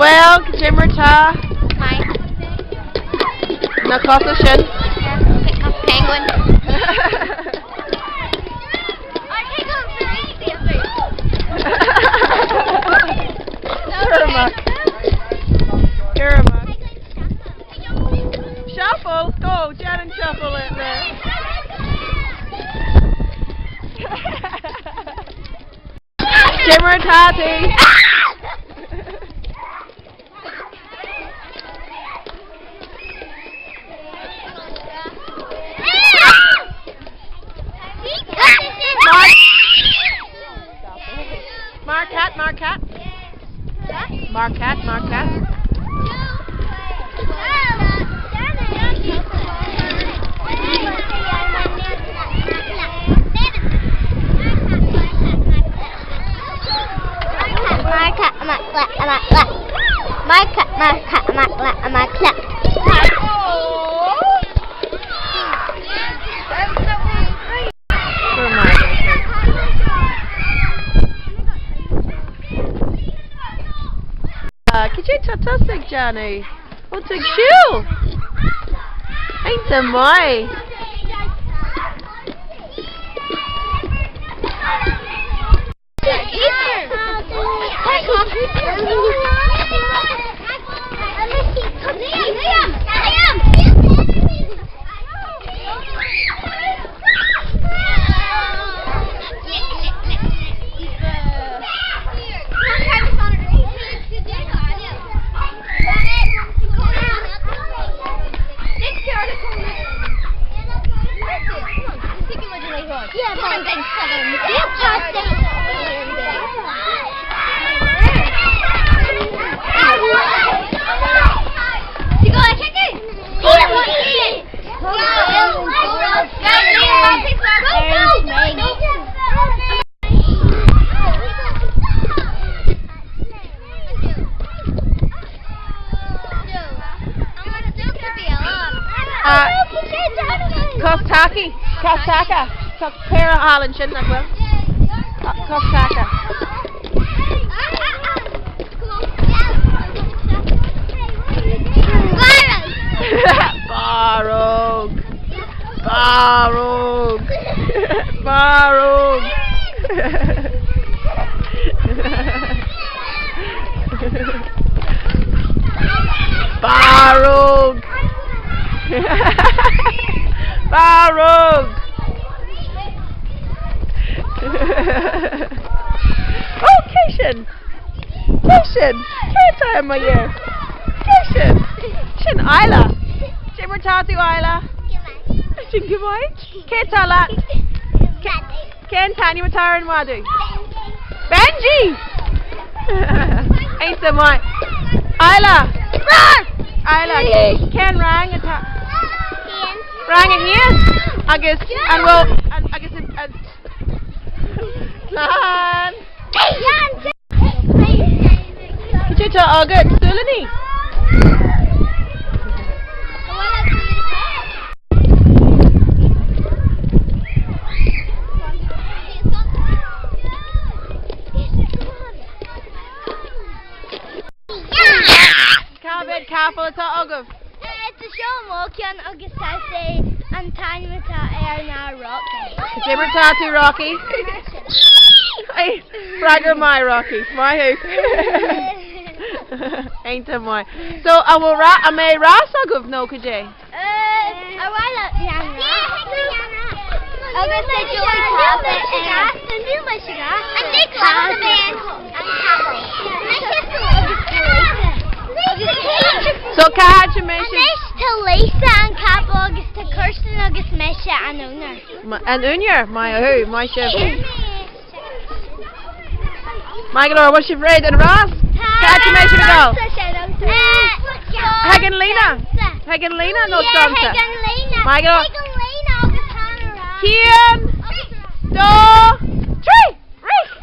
Bhuel, cad é mar tá Maith. na cosa sin? Penguin. Cúramach. Shuffle, go, Jan and shuffle it there. Jimmer Tatty. Marquette, Marquette. Marquette, Marquette. Cad é tá tusa ag déanamh? Bhfuil tú ag siúl? Iontach maith. Cos tacaí, cos taca, tá péire thall ansin nach bhfuil? Cos taca. Barróg! Barróg! Barróg! Barróg! Barróg! Ó, cé sin? Cé sin? Cé atá i mo dhiaidh? Cé sin? Sin Isla! Cad é mar tá tú, Isla? Sin go maith. Cé atá leat? Cén t-ainm atá ar an mhadadh? Benji! Iontach maith. Isla! Isla, cén rang atá? Rang a haon? Agus an bhfuil agus an Slán! Cad é atá agat? Súilíní? Cá mhéad capall atá agaibh? Tá seo mo cheann agus tá sé an t-ainm atá air ná Rocky. Cad é mar tá tú, Rocky? Freagra maith, Rocky. Maith thú. Iontach maith. So, an bhfuil ra- an mbeidh rás agaibh nó cad é? Agus tá Joey So, cá háit a mbeidh sibh? Anois tá Lisa an capall agus tá Kirsten agus mise an owner. An úinéir? Maith thú, maith sibh. Maith go leor, bhfuil sibh réidh don rás? Cá háit a mbeidh sibh ag dul? Chuig an líne? Chuig an líne nó domsa? Maith go leor. Haon, dó, trí! Rith!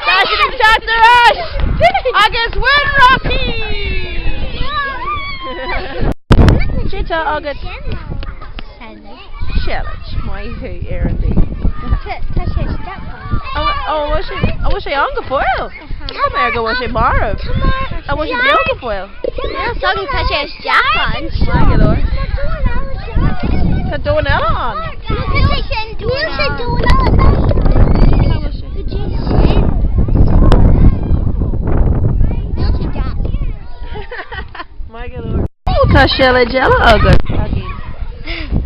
Tá siad ag teacht ar ais! Agus bhain Rocky! Cad é atá agat? Seilid. Maith thú, Éireann. Tá sé isteach ann. Ó, an bhfuil sé ann go fóill? Cheap mé go bhfuil sé marbh. An bhfuil sé beo go fóill? Níl a fhios agam, tá sé isteach ann. Maith go leor. Tá domhan eile ann. Níl sé domhan eile. Cá bhfuil sé? Go dtí sin. Níl sé deas. Maith go leor. Ó, tá seilid eile agat. Againn.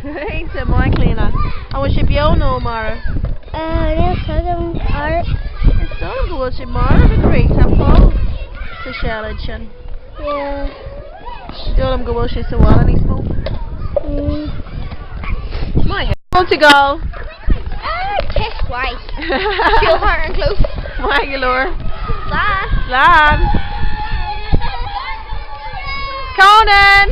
Iontach maith, Clíona. An bhfuil sé beo nó marbh? Níl a fhios agam. Is dóigh liom go bhfuil sé marbh a chroí. Tá poll sa seilid sin. Yeah. Is dóigh liom go bhfuil sé sa bhaile níos mó. Maith. Bhfuil tú ag gabháil? Ceist mhaith. Siúl thar an clós. Maith go leor. Slán. Slán. Conan!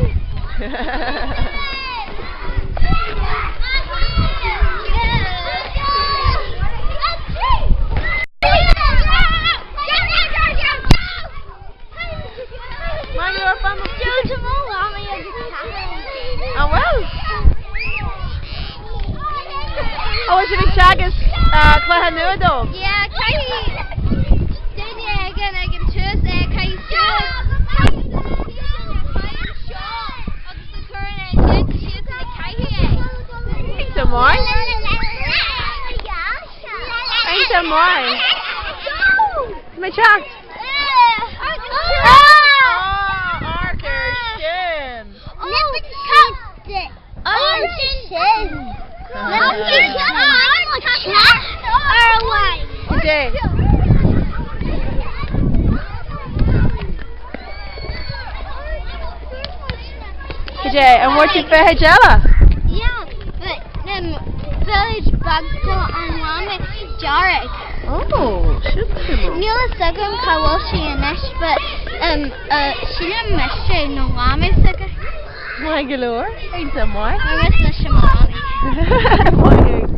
Maith go leor fan. An bhfuil? An bhfuil sibh ag teagasc cluiche nua dóibh? Yeah, caithfidh duine éigin ag an tús é, caithfidh suas agus na cuireann é ansin síos ina caithfidh é. Iontach maith. Iontach maith. Tá mé ag teacht. Amharc air sin. Cad é? Cad é? An bhfuair tú feithid eile? Oh, sin suimiúil. Níl a fhios agam cá bhfuil sí anois but sílim mise nó mamaí s'aige. Maith go leor. Iontach maith. Mar is mise mo mamaí. Maith.